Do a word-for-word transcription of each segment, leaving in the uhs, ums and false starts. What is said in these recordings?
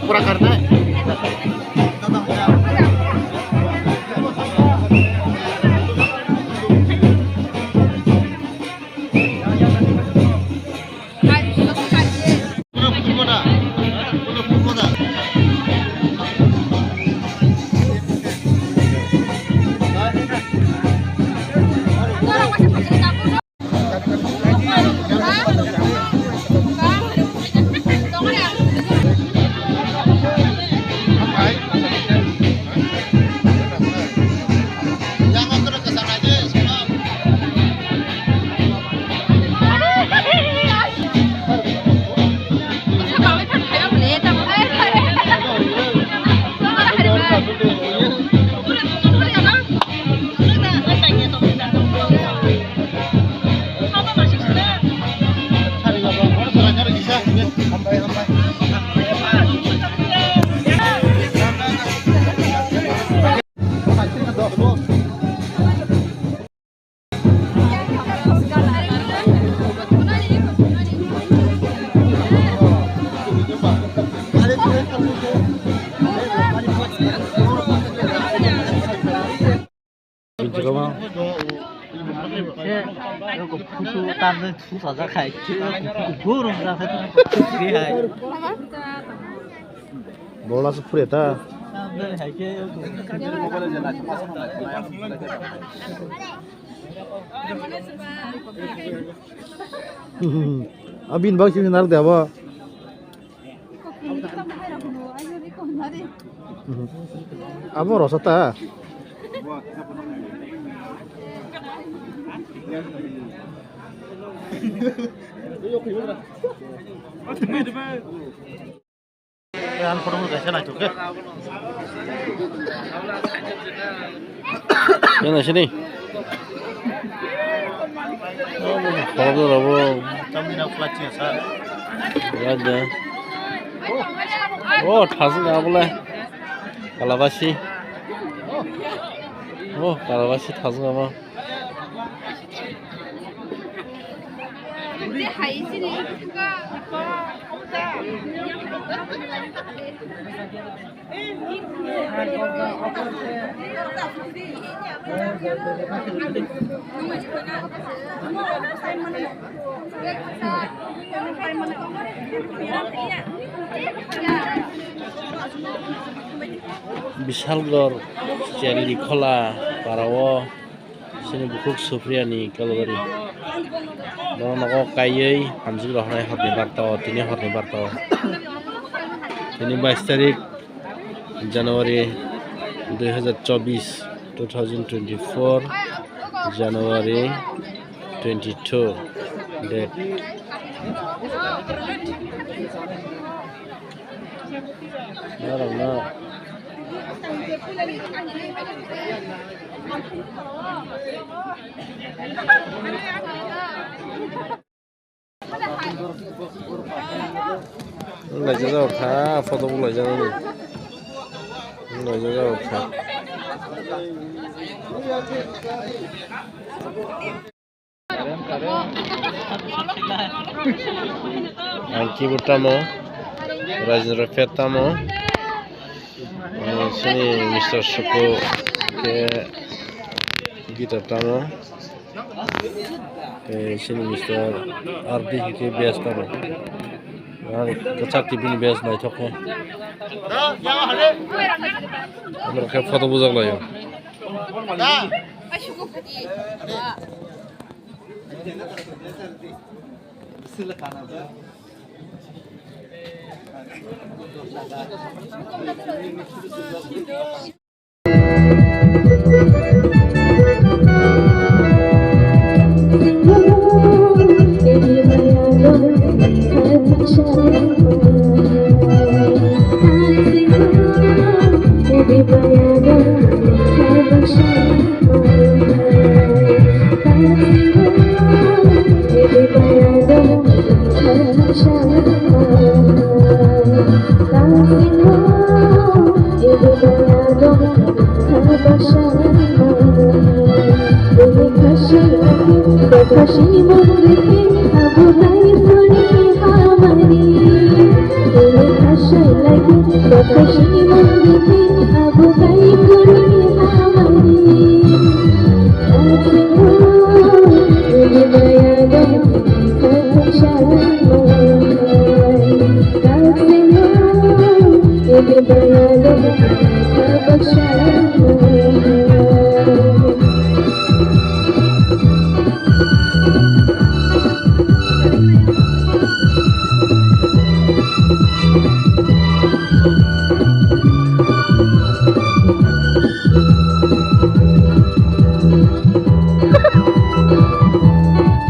Pura karna. Bola se phure ta. Abin bang sini nar de abo. Abo rosa ta. Ang photo kaisa naithok khe. Yang naisini. Khorok rabo. Tamni na flat ya sa. Ya da. Oh, thasung abole. Kalabasi. Oh, kalabasi thasung abo. Bishalgarh Chellikhola para o chini bukhuk Supriya ni Kalbari. Bono nogo kaiwi hamjik rohornai horni barta o, tini horni barta o. Tini bais tarik January dui hazar chobbish, two thousand twenty-four, January twenty-two date. Norok no. Laijak kha, photo bo laijak nini. Laijak kha. Ang keyboard tamo, Rajendra Pet tamo, sini Mister Suku ke. Guitar tano. Eh, sini Mister R D K K bass tano. Ar kachak tibini bass naithok khe. Amra khe photo bujak laio.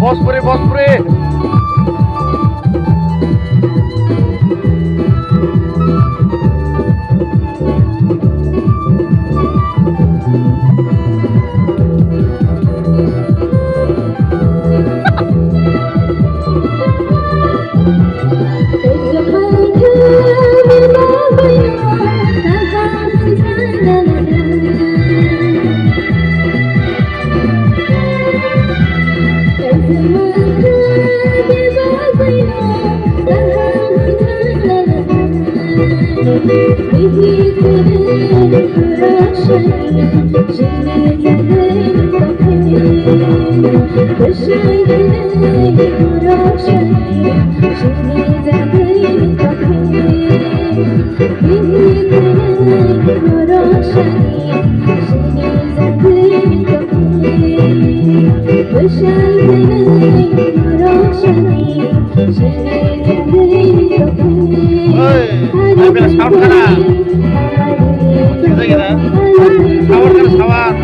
Bospuri, Bospuri. Oi, hai bela sound khana. Gida gida. Sound khana, sound.